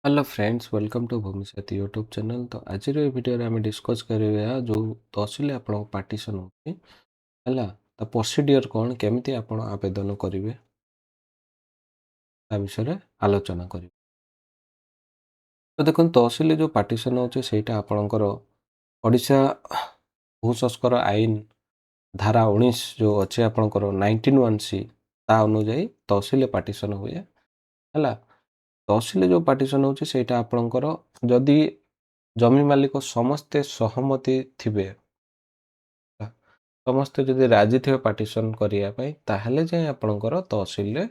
Hello friends, welcome to Bhumisathi YouTube channel। ତ ଆଜିର ଏ ଭିଡ଼ିଓରେ ଆମେ ଡିସ୍କସ୍ କରିବା ଯେଉଁ ତହସିଲ ଆପଣଙ୍କ ପାର୍ଟିସନ୍ ହେଉଛି, ହେଲା, ତା ପ୍ରୋସିଡ଼ିଓର କ'ଣ, କେମିତି ଆପଣ ଆବେଦନ କରିବେ, ତା ବିଷୟରେ ଆଲୋଚନା କରିବେ। ତ ଦେଖନ୍ତୁ, ତହସିଲ ଯେଉଁ ପାର୍ଟିସନ୍ ହେଉଛି, ସେଇଟା ଆପଣଙ୍କର ଓଡ଼ିଶା ଭୂସଂସ୍କାର ଆଇନ ଧାରା 19 ଯେଉଁ ଅଛି ଆପଣଙ୍କର, 19(1)(c), ତା ଅନୁଯାୟୀ ତହସିଲ ପାର୍ଟିସନ୍ ହୁଏ, ହେଲା। ତହସିଲ ଯେଉଁ ପାର୍ଟିସନ୍ ହେଉଛି, ସେଇଟା ଆପଣଙ୍କର ଯଦି ଜମି ମାଲିକ ସମସ୍ତେ ସହମତି ଥିବେ, ହେଲା, ସମସ୍ତେ ଯଦି ରାଜି ଥିବେ ପାର୍ଟିସନ୍ କରିବା ପାଇଁ, ତାହେଲେ ଯାଇ ଆପଣଙ୍କର ତହସିଲରେ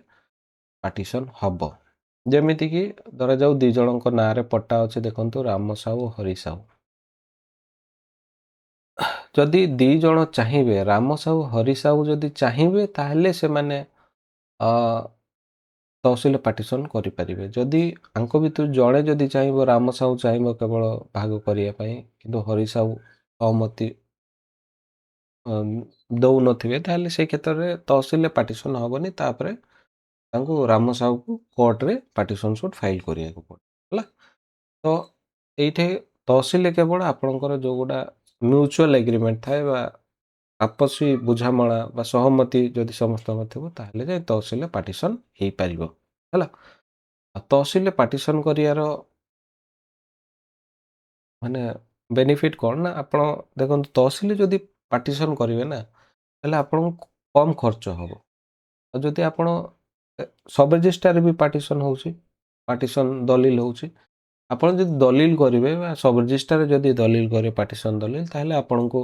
ପାର୍ଟିସନ୍ ହେବ। ଯେମିତିକି ଧରାଯାଉ ଦୁଇ ଜଣଙ୍କ ନାଁରେ ପଟ୍ଟା ଅଛି, ଦେଖନ୍ତୁ, ରାମ ସାହୁ, ହରି ସାହୁ। ଯଦି ଦୁଇ ଜଣ ଚାହିଁବେ, ରାମ ସାହୁ, ହରି ସାହୁ ଯଦି ଚାହିଁବେ, ତାହେଲେ ସେମାନେ ତହସିଲ ପାର୍ଟିସନ୍ କରିପାରିବେ। ଯଦି ୟାଙ୍କ ଭିତରୁ ଜଣେ ଯଦି ଚାହିଁବ, ରାମ ସାହୁ ଚାହିଁବ କେବଳ ଭାଗ କରିବା ପାଇଁ, କିନ୍ତୁ ହରି ସାହୁ ସହମତି ଦଉନଥିବେ, ତାହେଲେ ସେଇ କ୍ଷେତ୍ରରେ ତହସିଲରେ ପାର୍ଟିସନ୍ ହେବନି। ତାପରେ ତାଙ୍କୁ, ରାମ ସାହୁକୁ କୋର୍ଟରେ ପାର୍ଟିସନ୍ ସୁଟ୍ ଫାଇଲ୍ କରିବାକୁ ପଡ଼ିବ, ହେଲା। ତ ଏଇଠି ତହସିଲରେ କେବଳ ଆପଣଙ୍କର ଯେଉଁଗୁଡ଼ା ମ୍ୟୁଚୁଆଲ୍ ଏଗ୍ରିମେଣ୍ଟ ଥାଏ ବା ଆପସି ବୁଝାମଣା ବା ସହମତି ଯଦି ସମସ୍ତଙ୍କ ଥିବ, ତାହେଲେ ଯାଇ ତହସିଲରେ ପାର୍ଟିସନ୍ ହେଇପାରିବ, ହେଲା। ଆଉ ତହସିଲରେ ପାର୍ଟିସନ୍ କରିବାର ମାନେ ବେନିଫିଟ୍ କ'ଣ ନା, ଆପଣ ଦେଖନ୍ତୁ, ତହସିଲରେ ଯଦି ପାର୍ଟିସନ୍ କରିବେ ନା, ତାହେଲେ ଆପଣଙ୍କୁ କମ୍ ଖର୍ଚ୍ଚ ହେବ। ଆଉ ଯଦି ଆପଣ ସବ୍ ରେଜିଷ୍ଟ୍ରାର ବି ପାର୍ଟିସନ୍ ହେଉଛି, ପାର୍ଟିସନ୍ ଦଲିଲ ହେଉଛି, ଆପଣ ଯଦି ଦଲିଲ କରିବେ ବା ସବ୍ ରେଜିଷ୍ଟ୍ରାର ଯଦି ଦଲିଲ କରିବେ, ପାର୍ଟିସନ୍ ଦଲିଲ, ତାହେଲେ ଆପଣଙ୍କୁ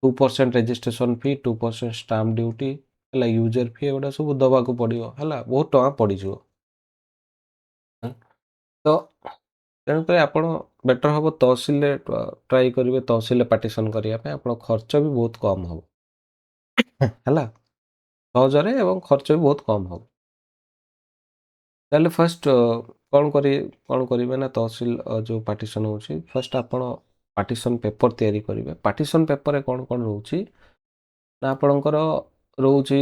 2% registration fee, 2% stamp duty, ହେଲା, ୟୁଜର ଫି, ଏଗୁଡ଼ା ସବୁ ଦେବାକୁ ପଡ଼ିବ, ହେଲା, ବହୁତ ଟଙ୍କା ପଡ଼ିଯିବ। ତ ତେଣୁକରି ଆପଣ ବେଟର୍ ହେବ ତହସିଲରେ ଟ୍ରାଏ କରିବେ। ତହସିଲରେ ପାର୍ଟିସନ୍ କରିବା ପାଇଁ ଆପଣ ଖର୍ଚ୍ଚ ବି ବହୁତ କମ୍ ହେବ, ହେଲା, ସହଜରେ ଏବଂ ଖର୍ଚ୍ଚ ବି ବହୁତ କମ୍ ହେବ। ତାହେଲେ ଫାର୍ଷ୍ଟ କ'ଣ କରିବେ ନା, ତହସିଲ ଯେଉଁ ପାର୍ଟିସନ୍ ହେଉଛି, ଫାର୍ଷ୍ଟ ଆପଣ ପାର୍ଟିସନ୍ ପେପର୍ ତିଆରି କରିବେ। ପାର୍ଟିସନ୍ ପେପରରେ କ'ଣ କ'ଣ ରହୁଛି ନା, ଆପଣଙ୍କର ରହୁଛି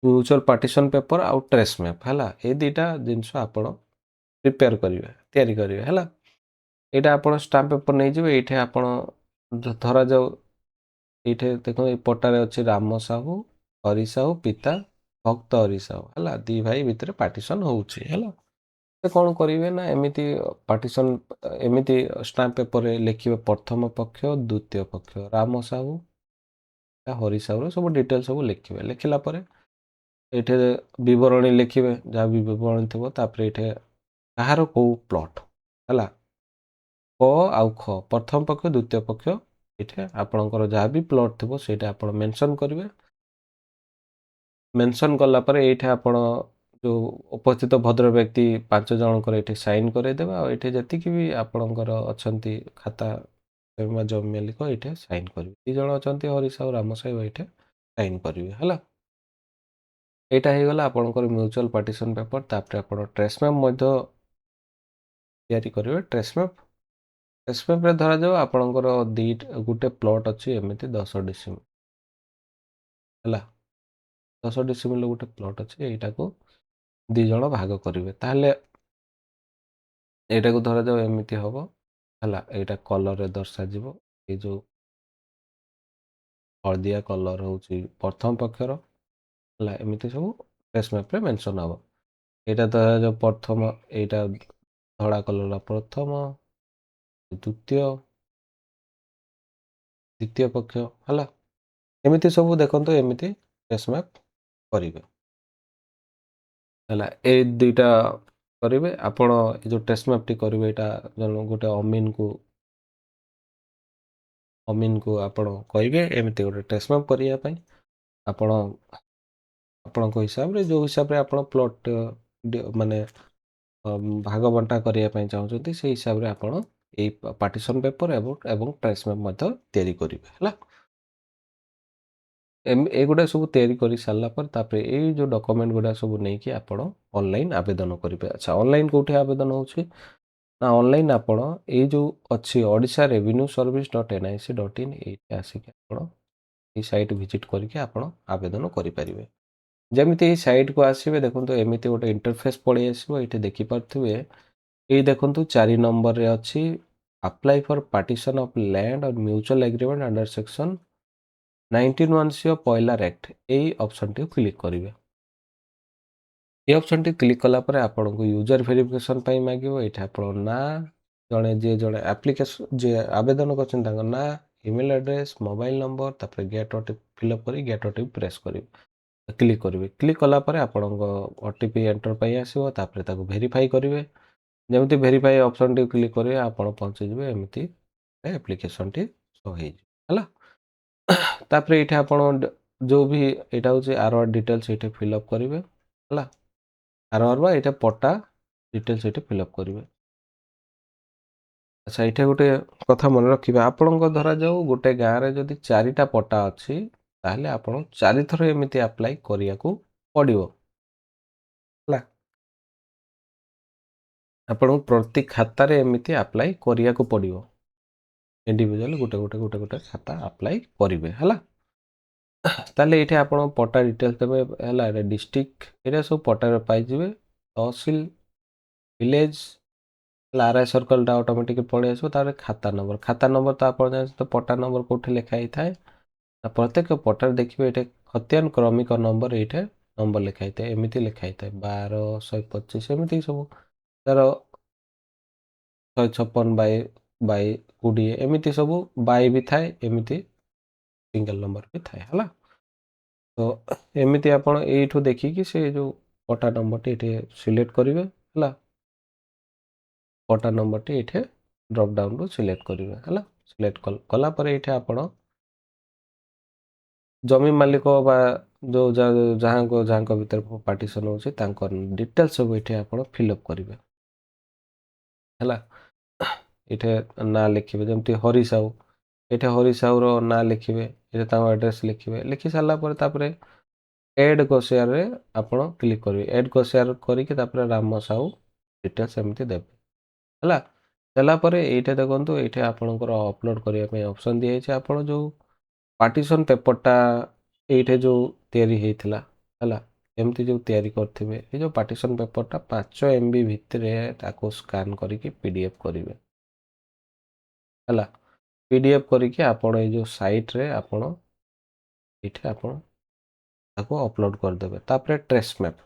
ମ୍ୟୁଚୁଆଲ୍ ପାର୍ଟିସନ୍ ପେପର୍ ଆଉ ଟ୍ରେସ୍ ମ୍ୟାପ୍, ହେଲା। ଏ ଦୁଇଟା ଜିନିଷ ଆପଣ ପ୍ରିପେୟାର କରିବେ, ତିଆରି କରିବେ, ହେଲା। ଏଇଟା ଆପଣ ଷ୍ଟାମ୍ପ ପେପର୍ ନେଇଯିବେ। ଏଇଠି ଆପଣ ଧରାଯାଉ ଏଇଠି ଦେଖନ୍ତୁ, ଏଇ ପଟ୍ଟାରେ ଅଛି ରାମ ସାହୁ, ହରି ସାହୁ, ପିତା ଭକ୍ତ ହରି ସାହୁ, ହେଲା। ଦି ଭାଇ ଭିତରେ ପାର୍ଟିସନ୍ ହେଉଛି, ହେଲା। ସେ କ'ଣ କରିବେ ନା, ଏମିତି ପାର୍ଟିସନ୍, ଏମିତି ଷ୍ଟାମ୍ପ ପେପରରେ ଲେଖିବେ, ପ୍ରଥମ ପକ୍ଷ, ଦ୍ୱିତୀୟ ପକ୍ଷ, ରାମ ସାହୁ, ହରି ସାହୁର ସବୁ ଡିଟେଲ୍ ସବୁ ଲେଖିବେ। ଲେଖିଲା ପରେ ଏଇଠି ବିବରଣୀ ଲେଖିବେ, ଯାହା ବି ବିବରଣୀ ଥିବ। ତାପରେ ଏଇଠି କାହାର କେଉଁ ପ୍ଲଟ୍, ହେଲା, କ ଆଉ ଖ, ପ୍ରଥମ ପକ୍ଷ, ଦ୍ୱିତୀୟ ପକ୍ଷ, ଏଇଠି ଆପଣଙ୍କର ଯାହା ବି ପ୍ଲଟ୍ ଥିବ, ସେଇଟା ଆପଣ ମେନସନ୍ କରିବେ। ମେନସନ୍ କଲା ପରେ ଏଇଠି ଆପଣ ଯେଉଁ ଉପସ୍ଥିତ ଭଦ୍ର ବ୍ୟକ୍ତି ପାଞ୍ଚ ଜଣଙ୍କର ଏଇଠି ସାଇନ୍ କରାଇଦେବେ। ଆଉ ଏଇଠି ଯେତିକି ବି ଆପଣଙ୍କର ଅଛନ୍ତି ଖାତା ଜମି ମାଲିକ, ଏଇଠି ସାଇନ୍ କରିବେ। ଦୁଇ ଜଣ ଅଛନ୍ତି, ହରି ସାହୁ, ରାମ ସାହୁ, ଏଇଠି ସାଇନ୍ କରିବେ, ହେଲା। ଏଇଟା ହେଇଗଲା ଆପଣଙ୍କର ମ୍ୟୁଚୁଆଲ୍ ପାର୍ଟିସନ୍ ପେପର୍। ତାପରେ ଆପଣ ଟ୍ରେସ୍ ମ୍ୟାପ୍ ମଧ୍ୟ ତିଆରି କରିବେ। ଟ୍ରେସ୍ ମ୍ୟାପ୍, ଟ୍ରେସ୍ ମ୍ୟାପ୍ରେ ଧରାଯାଉ ଆପଣଙ୍କର ଦୁଇଟା, ଗୋଟେ ପ୍ଲଟ୍ ଅଛି ଏମିତି 10 ଡିସିମିଲ୍, ହେଲା। 10 ଡିସିମିଲ୍ ଗୋଟେ ପ୍ଲଟ୍ ଅଛି। ଏଇଟାକୁ ଦୁଇ ଜଣ ଭାଗ କରିବେ, ତାହେଲେ ଏଇଟାକୁ ଧରାଯାଉ ଏମିତି ହେବ, ହେଲା। ଏଇଟା କଲର୍ରେ ଦର୍ଶାଯିବ। ଏଇ ଯେଉଁ ହଳଦିଆ କଲର୍ ହେଉଛି ପ୍ରଥମ ପକ୍ଷର, ହେଲା। ଏମିତି ସବୁ ଟ୍ରେସ୍ ମ୍ୟାପ୍ରେ ମେନସନ୍ ହେବ। ଏଇଟା ଧରାଯାଉ ପ୍ରଥମ, ଏଇଟା ଧଳା କଲର୍ ପ୍ରଥମ, ଦ୍ୱିତୀୟ, ଦ୍ୱିତୀୟ ପକ୍ଷ, ହେଲା। ଏମିତି ସବୁ ଦେଖନ୍ତୁ, ଏମିତି ଟ୍ରେସ୍ ମ୍ୟାପ୍ କରିବେ, ହେଲା। ଏଇ ଦୁଇଟା କରିବେ ଆପଣ। ଏ ଯେଉଁ ଟ୍ରେସ୍ ମ୍ୟାପ୍ଟି କରିବେ, ଏଇଟା ଗୋଟେ ଅମିନକୁ ଆପଣ କହିବେ ଏମିତି ଗୋଟେ ଟ୍ରେସ୍ ମ୍ୟାପ୍ କରିବା ପାଇଁ। ଆପଣ ଆପଣଙ୍କ ହିସାବରେ, ଯେଉଁ ହିସାବରେ ଆପଣ ପ୍ଲଟ୍ ମାନେ ଭାଗ ବଣ୍ଟା କରିବା ପାଇଁ ଚାହୁଁଛନ୍ତି, ସେଇ ହିସାବରେ ଆପଣ ଏଇ ପାର୍ଟିସନ୍ ପେପର୍ ଏବଂ ଟ୍ରେସ୍ ମ୍ୟାପ୍ ମଧ୍ୟ ତିଆରି କରିବେ, ହେଲା। ଏଗୁଡ଼ା ସବୁ ତିଆରି କରି ସାରିଲା ପରେ, ତାପରେ ଏଇ ଯେଉଁ ଡକୁମେଣ୍ଟ ଗୁଡ଼ା ସବୁ ନେଇକି ଆପଣ ଅନଲାଇନ୍ ଆବେଦନ କରିବେ। ଆଚ୍ଛା, ଅନଲାଇନ୍ କେଉଁଠି ଆବେଦନ ହେଉଛି ନା, ଅନଲାଇନ୍ ଆପଣ ଏଇ ଯେଉଁ ଅଛି odisharevenueservice.nic.in, ଏଇଠି ଆସିକି ଆପଣ ଏଇ ସାଇଟ୍ ଭିଜିଟ୍ କରିକି ଆପଣ ଆବେଦନ କରିପାରିବେ। ଯେମିତି ଏଇ ସାଇଟ୍କୁ ଆସିବେ, ଦେଖନ୍ତୁ, ଏମିତି ଗୋଟେ ଇଣ୍ଟରଫେସ୍ ପଳେଇ ଆସିବ। ଏଇଠି ଦେଖିପାରୁଥିବେ, ଏଇ ଦେଖନ୍ତୁ, 4 ନମ୍ବରରେ ଅଛି apply for partition of land on mutual agreement under section 19(1)(c) of POILR Act। ଏଇ ଅପସନ୍ଟିକୁ କ୍ଲିକ୍ କରିବେ। ଏଇ ଅପସନ୍ଟି କ୍ଲିକ୍ କଲା ପରେ ଆପଣଙ୍କୁ ୟୁଜର୍ ଭେରିଫିକେସନ୍ ପାଇଁ ମାଗିବ। ଏଇଠି ଆପଣଙ୍କ ନାଁ, ଜଣେ ଯିଏ ଜଣେ ଆପ୍ଲିକେସନ୍ ଯିଏ ଆବେଦନ କରିଛନ୍ତି ତାଙ୍କ ନାଁ, ଇମେଲ୍ ଆଡ୍ରେସ୍, ମୋବାଇଲ୍ ନମ୍ବର, ତାପରେ ଗେଟ୍ ଓଟିପି ଫିଲ୍ଅପ୍ କରି ଗେଟ୍ ଓଟିପି ପ୍ରେସ୍ କରିବେ, କ୍ଲିକ୍ କରିବେ। କ୍ଲିକ୍ କଲା ପରେ ଆପଣଙ୍କ ଓଟିପି ଏଣ୍ଟର ପାଇଁ ଆସିବ। ତାପରେ ତାକୁ ଭେରିଫାଇ କରିବେ। ଯେମିତି ଭେରିଫାଇ ଅପସନ୍ଟି କ୍ଲିକ୍ କରିବେ, ଆପଣ ପହଞ୍ଚିଯିବେ। ଏମିତି ଆପ୍ଲିକେସନ୍ଟି ଶୋ ହେଇଯିବ, ହେଲା। ତାପରେ ଏଇଠି ଆପଣ ଯେଉଁ ବି ଏଇଟା ହେଉଛି ଆର୍ ଆର୍ ଡିଟେଲ୍ସ ଏଇଠି ଫିଲ୍ଅପ୍ କରିବେ, ହେଲା। ଆର୍ ଆର୍ ବା ଏଇଟା ପଟା ଡିଟେଲ୍ସ ଏଇଠି ଫିଲ୍ଅପ୍ କରିବେ। ଆଚ୍ଛା, ଏଇଠି ଗୋଟେ କଥା ମନେ ରଖିବେ। ଆପଣଙ୍କ ଧରାଯାଉ ଗୋଟେ ଗାଁରେ ଯଦି ଚାରିଟା ପଟା ଅଛି, ତାହେଲେ ଆପଣ ଚାରିଥର ଏମିତି ଆପ୍ଲାଏ କରିବାକୁ ପଡ଼ିବ, ହେଲା। ଆପଣଙ୍କୁ ପ୍ରତି ଖାତାରେ ଏମିତି ଆପ୍ଲାଏ କରିବାକୁ ପଡ଼ିବ। ଇଣ୍ଡିଭିଜୁଆଲି ଗୋଟେ ଗୋଟେ ଗୋଟେ ଗୋଟେ ଖାତା ଆପ୍ଲାଏ କରିବେ, ହେଲା। ତାହେଲେ ଏଇଠି ଆପଣ ପଟା ଡିଟେଲ୍ସ ଦେବେ, ହେଲା। ଏଇଟା ଡିଷ୍ଟ୍ରିକ୍ଟ, ଏଇଟା ସବୁ ପଟାରେ ପାଇଯିବେ। ତହସିଲ, ଭିଲେଜ, ହେଲା, ଆର୍ I ସର୍କଲଟା ଅଟୋମେଟିକ୍ ପଳେଇ ଆସିବ। ତାପରେ ଖାତା ନମ୍ବର। ଖାତା ନମ୍ବର ତ ଆପଣ ଜାଣିଛନ୍ତି, ପଟା ନମ୍ବର କେଉଁଠି ଲେଖା ହେଇଥାଏ ନା ପ୍ରତ୍ୟେକ ପଟାରେ ଦେଖିବେ ଏଇଠି ଖତିଆନ କ୍ରମିକ ନମ୍ବର, ଏଇଠି ନମ୍ବର ଲେଖା ହେଇଥାଏ। ଏମିତି ଲେଖା ହେଇଥାଏ 12, 125, ଏମିତି ସବୁ ତାର 156 ବାଇ 20, ଏମିତି ସବୁ ବାଇ ବି ଥାଏ, ଏମିତି ସିଙ୍ଗଲ ନମ୍ବର ବି ଥାଏ, ହେଲା। ତ ଏମିତି ଆପଣ ଏଇଠୁ ଦେଖିକି ସେ ଯେଉଁ ପଟା ନମ୍ବରଟି ଏଇଠି ସିଲେକ୍ଟ କରିବେ, ହେଲା। ପଟା ନମ୍ବରଟି ଏଇଠି ଡ୍ରପ୍ ଡାଉନରୁ ସିଲେକ୍ଟ କରିବେ, ହେଲା। ସିଲେକ୍ଟ କଲା ପରେ ଏଇଠି ଆପଣ ଜମି ମାଲିକ ବା ଯେଉଁ ଯାହାଙ୍କ ଯାହାଙ୍କ ଭିତରେ ପାର୍ଟିସନ୍ ହେଉଛି, ତାଙ୍କ ଡିଟେଲ୍ସ ସବୁ ଏଇଠି ଆପଣ ଫିଲ୍ଅପ୍ କରିବେ, ହେଲା। ଏଇଠି ନାଁ ଲେଖିବେ, ଯେମିତି ହରି ସାହୁ। ଏଇଠି ହରି ସାହୁର ନାଁ ଲେଖିବେ, ଏଇଠି ତାଙ୍କ ଆଡ୍ରେସ୍ ଲେଖିବେ। ଲେଖି ସାରିଲା ପରେ ତାପରେ ଏଡ୍ କୋସେୟାରରେ ଆପଣ କ୍ଲିକ୍ କରିବେ। ଏଡ୍ କୋସେୟାର କରିକି ତାପରେ ରାମ ସାହୁ ଡିଟେଲ୍ସ ଏମିତି ଦେବେ, ହେଲା। ଦେଲା ପରେ ଏଇଟା ଦେଖନ୍ତୁ, ଏଇଠି ଆପଣଙ୍କର ଅପଲୋଡ଼ କରିବା ପାଇଁ ଅପସନ୍ ଦିଆଯାଇଛି। ଆପଣ ଯେଉଁ ପାର୍ଟିସନ୍ ପେପରଟା ଏଇଠି ଯେଉଁ ତିଆରି ହେଇଥିଲା, ହେଲା, ଏମିତି ଯେଉଁ ତିଆରି କରିଥିବେ, ଏଇ ଯେଉଁ ପାର୍ଟିସନ୍ ପେପରଟା 5 MB ଭିତରେ ତାକୁ ସ୍କାନ୍ କରିକି ପିଡିଏଫ୍ କରିବେ, ହେଲା। ପିଡିଏଫ୍ କରିକି ଆପଣ ଏଇ ଯେଉଁ ସାଇଟ୍ରେ ଆପଣ ଏଇଠି ଆପଣ ତାକୁ ଅପଲୋଡ଼ କରିଦେବେ। ତାପରେ ଟ୍ରେସ୍ ମ୍ୟାପ୍।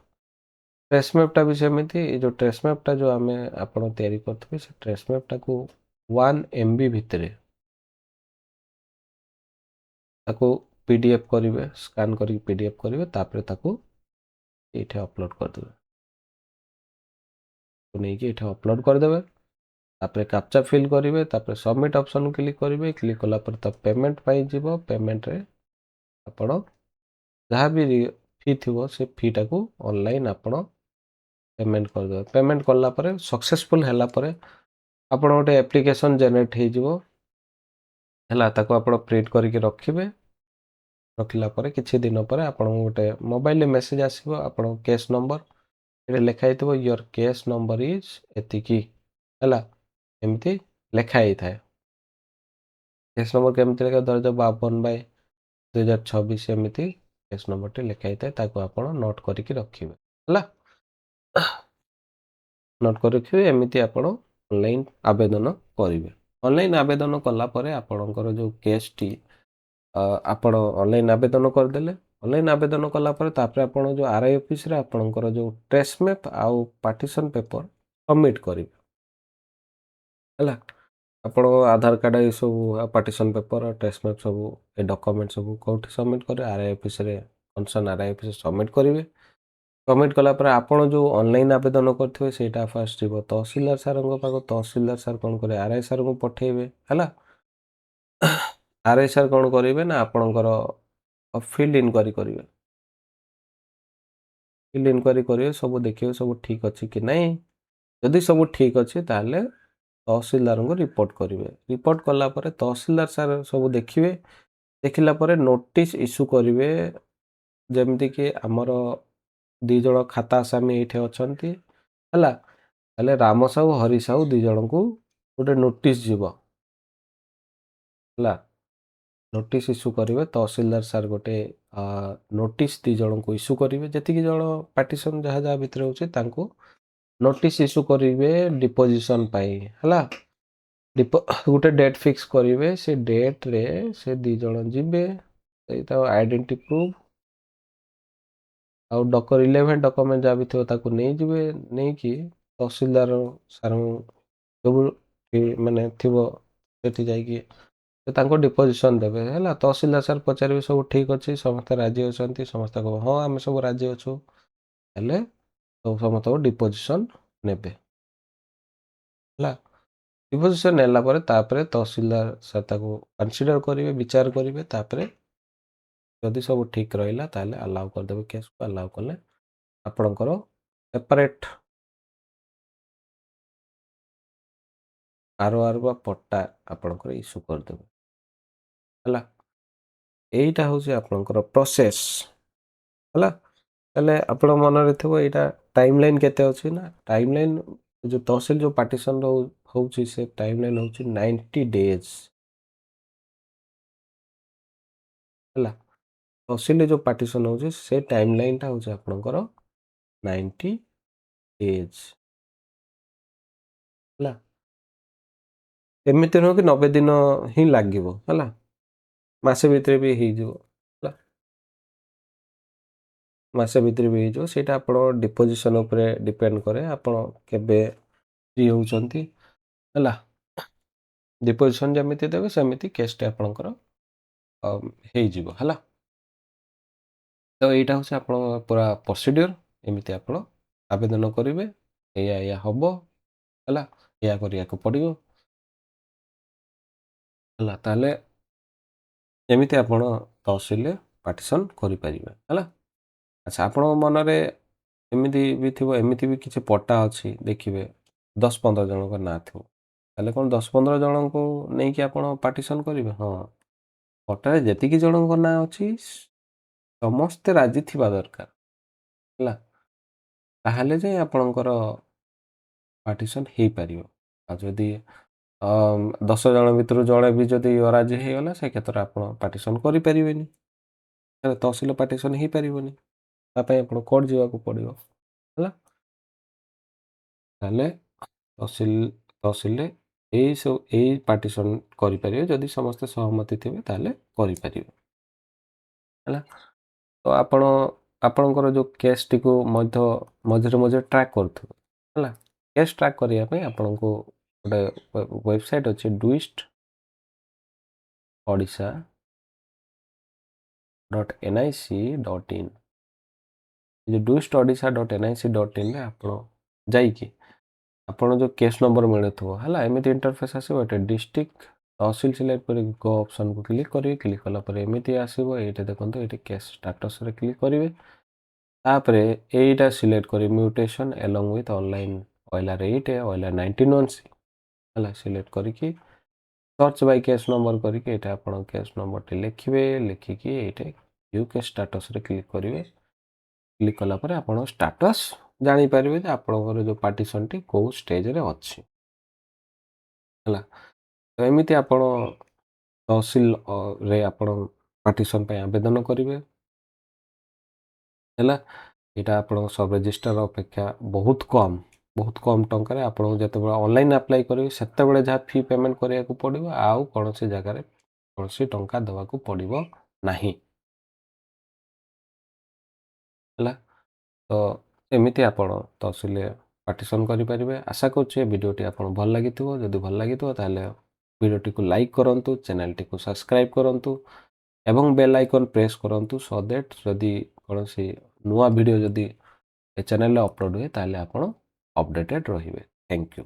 ଟ୍ରେସ୍ ମ୍ୟାପ୍ଟା ବି ସେମିତି, ଏଇ ଯେଉଁ ଟ୍ରେସ୍ ମ୍ୟାପ୍ଟା ଯେଉଁ ଆମେ ଆପଣ ତିଆରି କରିଥିବେ, ସେ ଟ୍ରେସ୍ ମ୍ୟାପ୍ଟାକୁ 1 MB ଭିତରେ ତାକୁ ପିଡିଏଫ୍ କରିବେ, ସ୍କାନ୍ କରିକି ପିଡିଏଫ୍ କରିବେ। ତାପରେ ତାକୁ ଏଇଠି ଅପଲୋଡ଼ କରିଦେବେ, ନେଇକି ଏଇଠି ଅପଲୋଡ଼ କରିଦେବେ। ତାପରେ କାପଚା ଫିଲ୍ କରିବେ। ତାପରେ ସବମିଟ୍ ଅପସନ୍ କ୍ଲିକ୍ କରିବେ। କ୍ଲିକ୍ କଲା ପରେ ତା ପେମେଣ୍ଟ ପାଇଁ ଯିବ। ପେମେଣ୍ଟରେ ଆପଣ ଯାହା ବି ଫି ଥିବ, ସେ ଫିଟାକୁ ଅନଲାଇନ୍ ଆପଣ ପେମେଣ୍ଟ କରିଦେବେ। ପେମେଣ୍ଟ କଲା ପରେ, ସକ୍ସେସଫୁଲ୍ ହେଲା ପରେ ଆପଣ ଗୋଟେ ଆପ୍ଲିକେସନ୍ ଜେନେରେଟ୍ ହେଇଯିବ, ହେଲା। ତାକୁ ଆପଣ ପ୍ରିଣ୍ଟ କରିକି ରଖିବେ। ରଖିଲା ପରେ କିଛି ଦିନ ପରେ ଆପଣଙ୍କୁ ଗୋଟେ ମୋବାଇଲରେ ମେସେଜ୍ ଆସିବ। ଆପଣଙ୍କ କେସ୍ ନମ୍ବର ଏଠି ଲେଖା ହେଇଥିବ, "your case number is ଏତିକି", ହେଲା, ଏମିତି ଲେଖା ହେଇଥାଏ। କେସ୍ ନମ୍ବର କେମିତି ଲେଖା? ଧରାଯାଉ 52/2026, ଏମିତି କେସ୍ ନମ୍ବରଟି ଲେଖା ହେଇଥାଏ। ତାକୁ ଆପଣ ନୋଟ୍ କରିକି ରଖିବେ, ହେଲା। ନୋଟ୍ କରି ରଖିବେ। ଏମିତି ଆପଣ ଅନଲାଇନ୍ ଆବେଦନ କରିବେ। ଅନଲାଇନ୍ ଆବେଦନ କଲା ପରେ ଆପଣଙ୍କର ଯେଉଁ କେସ୍ଟି ଆପଣ ଅନଲାଇନ୍ ଆବେଦନ କରିଦେଲେ, ଅନଲାଇନ୍ ଆବେଦନ କଲା ପରେ ତାପରେ ଆପଣ ଯେଉଁ ଆର୍ I ଅଫିସରେ ଆପଣଙ୍କର ଯେଉଁ ଟ୍ରେସ୍ ମ୍ୟାପ୍ ଆଉ ପାର୍ଟିସନ୍ ପେପର ସବମିଟ୍ କରିବେ, ହେଲା। ଆପଣ ଆଧାର କାର୍ଡ଼, ଏସବୁ ପାର୍ଟିସନ୍ ପେପର, ଟ୍ରେସ୍ ମ୍ୟାପ୍ ସବୁ, ଏ ଡକ୍ୟୁମେଣ୍ଟ ସବୁ କେଉଁଠି ସବମିଟ୍ କରିବେ? ଆର୍ I ଅଫିସରେ, କନସର୍ନ ଆର୍ I ଅଫିସରେ ସବମିଟ୍ କରିବେ। ସବମିଟ୍ କଲା ପରେ ଆପଣ ଯେଉଁ ଅନଲାଇନ୍ ଆବେଦନ କରିଥିବେ, ସେଇଟା ଫାଷ୍ଟ ଯିବ ତହସିଲଦାର ସାର୍ଙ୍କ ପାଖକୁ। ତହସିଲଦାର ସାର୍ କ'ଣ କରିବେ? ଆର୍ I ସାର୍ଙ୍କୁ ପଠେଇବେ, ହେଲା। ଆର୍ I sir କ'ଣ କରିବେ ନା ଆପଣଙ୍କର ଫିଲ୍ଡ ଇନକ୍ୱାରି କରିବେ। ଫିଲ୍ଡ ଇନକ୍ୱାରି କରିବେ, ସବୁ ଦେଖିବେ ସବୁ ଠିକ୍ ଅଛି କି ନାହିଁ। ଯଦି ସବୁ ଠିକ୍ ଅଛି, ତାହେଲେ ତହସିଲଦାରଙ୍କୁ ରିପୋର୍ଟ କରିବେ। ରିପୋର୍ଟ କଲା ପରେ ତହସିଲଦାର ସାର୍ ସବୁ ଦେଖିବେ। ଦେଖିଲା ପରେ ନୋଟିସ୍ ଇସ୍ୟୁ କରିବେ। ଯେମିତିକି ଆମର ଦୁଇ ଜଣ ଖାତା ଆସାମୀ ଏଇଠି ଅଛନ୍ତି, ହେଲା, ତାହେଲେ ରାମ ସାହୁ, ହରି ସାହୁ ଦୁଇ ଜଣଙ୍କୁ ଗୋଟେ ନୋଟିସ୍ ଯିବ, ହେଲା। ନୋଟିସ୍ ଇସ୍ୟୁ କରିବେ ତହସିଲଦାର ସାର୍। ଗୋଟେ ନୋଟିସ୍ ଦୁଇ ଜଣଙ୍କୁ ଇସ୍ୟୁ କରିବେ। ଯେତିକି ଜଣ ପାର୍ଟିସନ୍ ଯାହା ଯାହା ଭିତରେ ହେଉଛି, ତାଙ୍କୁ ନୋଟିସ୍ ଇସ୍ୟୁ କରିବେ ଡିପୋଜିସନ୍ ପାଇଁ, ହେଲା। ଗୋଟେ ଡେଟ୍ ଫିକ୍ସ କରିବେ, ସେ ଡେଟ୍ରେ ସେ 2 ଜଣ ଯିବେ, ଏଇ ତା ଆଇଡେଣ୍ଟିଟି ପ୍ରୁଫ୍ ଆଉ ରିଲେଭେଣ୍ଟ ଡକୁମେଣ୍ଟ ଯାହା ବି ଥିବ ତାକୁ ନେଇଯିବେ। ନେଇକି ତହସିଲଦାର ସାର୍ ସବୁ ମାନେ ଥିବ ସେଠି ଯାଇକି ସେ ତାଙ୍କୁ ଡିପୋଜିସନ୍ ଦେବେ, ହେଲା। ତହସିଲଦାର ସାର୍ ପଚାରିବେ ସବୁ ଠିକ୍ ଅଛି, ସମସ୍ତେ ରାଜି ଅଛନ୍ତି? ସମସ୍ତେ କହିବେ ହଁ ଆମେ ସବୁ ରାଜି ଅଛୁ। ହେଲେ ସବୁ ସମସ୍ତଙ୍କୁ ଡିପୋଜିସନ୍ ନେବେ, ହେଲା। ଡିପୋଜିସନ୍ ନେଲା ପରେ ତାପରେ ତହସିଲଦାର ସାର୍ ତାକୁ କନସିଡର କରିବେ, ବିଚାର କରିବେ। ତାପରେ ଯଦି ସବୁ ଠିକ୍ ରହିଲା ତାହେଲେ ଆଲାଉ କରିଦେବେ କେସ୍କୁ। ଆଲାଉ କଲେ ଆପଣଙ୍କର ସେପାରେଟ୍ ଆର୍ ବା ପଟ୍ଟା ଆପଣଙ୍କର ଇସ୍ୟୁ କରିଦେବେ, ହେଲା। ଏଇଟା ହେଉଛି ଆପଣଙ୍କର ପ୍ରୋସେସ୍, ହେଲା। ତାହେଲେ ଆପଣ ମନରେ ଥିବ ଏଇଟା ଟାଇମ୍ ଲାଇନ୍ କେତେ ଅଛି ନା, ଟାଇମ୍ ଲାଇନ୍ ଯେଉଁ ତହସିଲ ଯେଉଁ ପାର୍ଟିସନ୍ ହେଉଛି ସେ ଟାଇମ୍ ଲାଇନ୍ ହେଉଛି 90 ଡେଜ୍, ହେଲା। ତହସିଲରେ ଯେଉଁ ପାର୍ଟିସନ୍ ହେଉଛି ସେ ଟାଇମ୍ ଲାଇନ୍ଟା ହେଉଛି ଆପଣଙ୍କର 90 ଡେଜ୍, ହେଲା। ଏମିତି ନୁହଁ କି 90 ଦିନ ହିଁ ଲାଗିବ, ହେଲା, ମାସେ ଭିତରେ ବି ହେଇଯିବ, ହେଲା, ମାସେ ଭିତରେ ବି ହେଇଯିବ। ସେଇଟା ଆପଣ ଡିପୋଜିସନ୍ ଉପରେ ଡିପେଣ୍ଡ କରେ, ଆପଣ କେବେ ଫ୍ରି ହେଉଛନ୍ତି, ହେଲା। ଡିପୋଜିସନ୍ ଯେମିତି ଦେବେ ସେମିତି କେସ୍ଟି ଆପଣଙ୍କର ହେଇଯିବ, ହେଲା। ତ ଏଇଟା ହେଉଛି ଆପଣଙ୍କ ପୁରା ପ୍ରୋସିଡ଼ିଓର। ଏମିତି ଆପଣ ଆବେଦନ କରିବେ, ଏଇଆ ଏଇଆ ହେବ, ହେଲା, ଏଇଆ କରିବାକୁ ପଡ଼ିବ, ହେଲା। ତାହେଲେ ଏମିତି ଆପଣ ତହସିଲରେ ପାର୍ଟିସନ୍ କରିପାରିବେ, ହେଲା। ଆଚ୍ଛା, ଆପଣଙ୍କ ମନରେ ଏମିତି ବି ଥିବ, ଏମିତି ବି କିଛି ପଟ୍ଟା ଅଛି ଦେଖିବେ 10-15 ଜଣଙ୍କ ନାଁ ଥିବ, ତାହେଲେ କ'ଣ 10-15 ଜଣଙ୍କୁ ନେଇକି ଆପଣ ପାର୍ଟିସନ୍ କରିବେ? ହଁ, ପଟ୍ଟାରେ ଯେତିକି ଜଣଙ୍କ ନାଁ ଅଛି ସମସ୍ତେ ରାଜି ଥିବା ଦରକାର, ହେଲା, ତାହେଲେ ଯାଇ ଆପଣଙ୍କର ପାର୍ଟିସନ୍ ହେଇପାରିବ। ଆଉ ଯଦି 10 ଜଣ ଭିତରୁ ଜଣେ ବି ଯଦି ଅରାଜି ହେଇଗଲା, ସେ କ୍ଷେତ୍ରରେ ଆପଣ ପାର୍ଟିସନ୍ କରିପାରିବେନି, ହେଲା, ତହସିଲ ପାର୍ଟିସନ୍ ହେଇପାରିବନି, ତା ପାଇଁ ଆପଣ କୋର୍ଟ ଯିବାକୁ ପଡ଼ିବ, ହେଲା। ତାହେଲେ ତହସିଲରେ ଏଇ ସବୁ ଏଇ ପାର୍ଟିସନ୍ କରିପାରିବେ, ଯଦି ସମସ୍ତେ ସହମତି ଥିବେ ତାହେଲେ କରିପାରିବେ, ହେଲା। ତ ଆପଣ ଆପଣଙ୍କର ଯେଉଁ କେସ୍ଟିକୁ ମଧ୍ୟ ମଝିରେ ମଝିରେ ଟ୍ରାକ୍ କରୁଥିବେ, ହେଲା। କେସ୍ ଟ୍ରାକ୍ କରିବା ପାଇଁ ଆପଣଙ୍କୁ ଗୋଟେ ୱେବସାଇଟ୍ ଅଛି, ଡୁଇଷ୍ଟ ଓଡ଼ିଶା .nic.in। ଏ ଯେଉଁ ଡୁଇଷ୍ଟ ଓଡ଼ିଶା .nic.inରେ ଆପଣ ଯାଇକି ଆପଣ ଯେଉଁ କେସ୍ ନମ୍ବର ମିଳୁଥିବ, ହେଲା, ଏମିତି ଇଣ୍ଟରଫେସ୍ ଆସିବ। ଏଠି ଡିଷ୍ଟ୍ରିକ୍ଟ ତହସିଲ ସିଲେକ୍ଟ କରିକି ଗୋ ଅପସନ୍କୁ କ୍ଲିକ୍ କରିବେ। କ୍ଲିକ୍ କଲା ପରେ ଏମିତି ଆସିବ, ଏଇଟା ଦେଖନ୍ତୁ, ଏଇଠି କେସ୍ ଷ୍ଟାଟସ୍ରେ କ୍ଲିକ୍ କରିବେ। ତାପରେ ଏଇଟା ସିଲେକ୍ଟ କରିବେ, mutation along with online OLR 8 OLR 19 1 C, ହେଲା। ସିଲେକ୍ଟ କରିକି ସର୍ଚ୍ଚ ବାଇ କେସ୍ ନମ୍ବର କରିକି ଏଇଟା ଆପଣ କେସ୍ ନମ୍ବରଟି ଲେଖିବେ। ଲେଖିକି ଏଇଟା ଭ୍ୟୁ କେସ୍ ଷ୍ଟାଟସ୍ରେ କ୍ଲିକ୍ କରିବେ। କ୍ଲିକ୍ କଲା ପରେ ଆପଣ ଷ୍ଟାଟସ୍ ଜାଣିପାରିବେ ଯେ ଆପଣଙ୍କର ଯେଉଁ ପାର୍ଟିସନ୍ଟି କେଉଁ ଷ୍ଟେଜ୍ରେ ଅଛି, ହେଲା। ତ ଏମିତି ଆପଣ ତହସିଲରେ ଆପଣ ପାର୍ଟିସନ୍ ପାଇଁ ଆବେଦନ କରିବେ, ହେଲା। ଏଇଟା ଆପଣଙ୍କ ସବ୍ ରେଜିଷ୍ଟ୍ରାର ଅପେକ୍ଷା ବହୁତ କମ୍, ବହୁତ କମ୍ ଟଙ୍କାରେ ଆପଣଙ୍କୁ ଯେତେବେଳେ ଅନଲାଇନ୍ ଆପ୍ଲାଏ କରିବେ ସେତେବେଳେ ଯାହା ଫି ପେମେଣ୍ଟ କରିବାକୁ ପଡ଼ିବ, ଆଉ କୌଣସି ଜାଗାରେ କୌଣସି ଟଙ୍କା ଦେବାକୁ ପଡ଼ିବ ନାହିଁ, ହେଲା। ତ ଏମିତି ଆପଣ ତହସିଲରେ ପାର୍ଟିସନ୍ କରିପାରିବେ। ଆଶା କରୁଛି ଏ ଭିଡ଼ିଓଟି ଆପଣଙ୍କୁ ଭଲ ଲାଗିଥିବ। ଯଦି ଭଲ ଲାଗିଥିବ ତାହେଲେ ଭିଡ଼ିଓଟିକୁ ଲାଇକ୍ କରନ୍ତୁ, ଚ୍ୟାନେଲଟିକୁ ସବସ୍କ୍ରାଇବ୍ କରନ୍ତୁ ଏବଂ ବେଲ୍ ଆଇକନ୍ ପ୍ରେସ୍ କରନ୍ତୁ, ସୋ that ଯଦି କୌଣସି ନୂଆ ଭିଡ଼ିଓ ଯଦି ଏ ଚ୍ୟାନେଲରେ ଅପଲୋଡ଼ ହୁଏ ତାହେଲେ ଆପଣ ଅପଡେଟେଡ଼ ରହିବେ। Thank you.